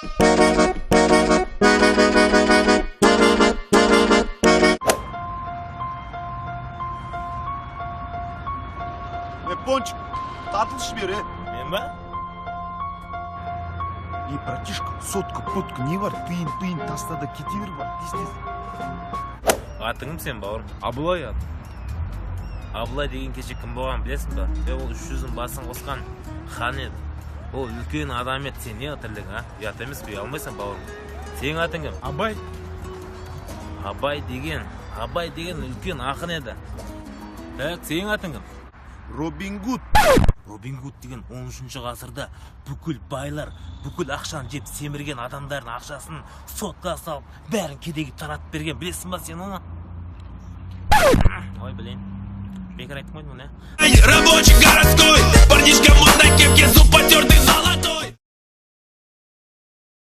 Е, Пончик, тартылшы бері. Мен ба? Ей, братишка, сотка, потка не бар, тиын, тиын таста да кете бер бар, тез, тез. Атың кім сен, бауырым? Абылай ат. Абылай деген кеше кім болған, білесің ба? Е, ол үш жүздің басын қосқан хан еді. Ол үлкен адам еді. Сен не тірлік, а? Ұят емес пе? Ұялмайсың, бауырым? Сенің атың кім? Абай. Абай деген, Абай деген үлкен ақын еді. Так, сенің атың кім? Робин Гуд. Робин Гуд деген 13 ғасырда бүкіл байлар, бүкіл ақшаны жеп семірген адамдардың ақшасын сотқа салып, бәрін кедейге таратып берген. Білесің ба сен оны? Ой, блин. Бекер айттым ғой мұны. Рабочий городской, парнишка в модной кепке, зуб потертый.